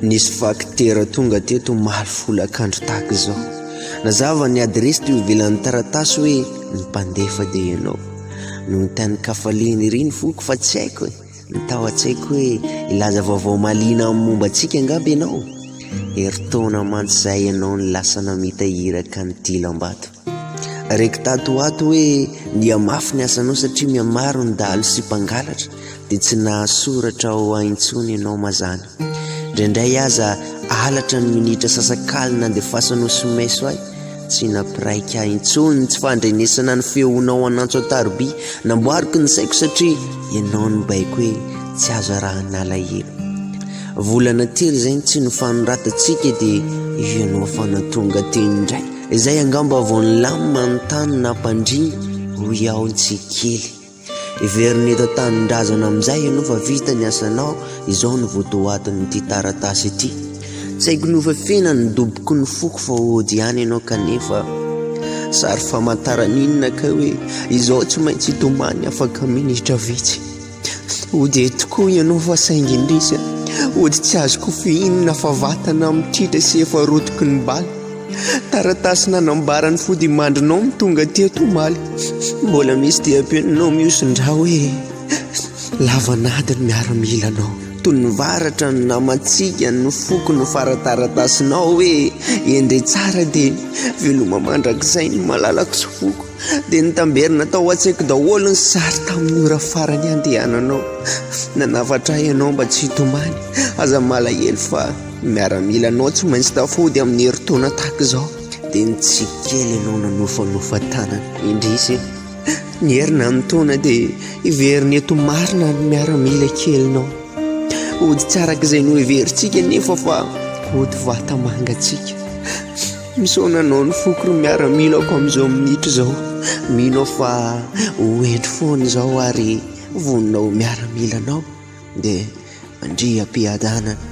Nisy fakitera tonga teto omaly folakandro tahaka izao. Nazava ny adiresy teo ivelan'ny taratasy hoe ny mpandefa dia ianao. Nontanin-kafaliana ery ny foko fa tsy haiko e. Ny tao an-tsaiko hoe hilaza vaovao mahaliana amin'ny momba antsika angamba ianao. Herintaona mantsy izay ianao no lasa namita iraka ny dilam-bato. Reko tato ho ato hoe nihamafy ny asanao satria mihamaro ny dahalo sy mpangalatra dia tsy nahasoratra ho ahy intsony ianao mazàna. Indraindray aza halatra ny minitra sasak'alina andefasanao somaiso ahy. Tsy nampiraika ahy intsony ny tsy fandrenesana ny feonao an'antso an-taroby. Namboariko ny saiko satria ianao no baiko hoe tsy azo arahana alahelo. Volana telo izay ny tsy nifanoratantsika dia io ianao fa natonga teny indray. Izay angamba vao nilamina ny tany nampandriana, hoy aho nitsiky kely. Heverina eto an-tanindrazana amin'izay ianao fa vita ny asanao, izao no votoatin'ity taratasy ity. Tsy haiko nofafina ny doboky ny foko fa hody ihany ianao kanefa sary famantarana inona kay hoe izao tsy maintsy hitomany afaka minitra vitsy. Hody eto tokoa ianao fa saingy indrisy a, hody tsy azoko fihinina fa vatana mitritra sy efa rotiky ny bala. Taratasy nanambara ny fodimandrinao no tonga teto omaly. Mbola misy diam-peninao mihoson-drà hoe lavanady ny miaramilanao. Toy ny varatra ny namantsika ny foko no fara-taratasinao hoe endre tsara dia veloma mandrakizay ny malalako sy foko. Dia nitamberina tao an-tsaiko daholo ny sary tamin'ny ora farany handehananao. Nanafatra ahy ianao mba tsy hitomany. Aza malahelo fa Ny miaramilanao tsy maintsy tafody amin'ny herintaona tahaka izao. Dia nitsiky kely ianao nanofanofa tanana. Indrisy e! Niherina ny taona dia hiverina eto marina ny miaramila kelinao. Hody tsy araka izay noheverintsika anefa fa hody vata mangatsiaka. Misaona anao ny foko ry miaramilako amin'izao minitra izao. Mino aho fa ho hendry foana izao ary vonona ho miaramilanao. Dia mandria am-piadanana.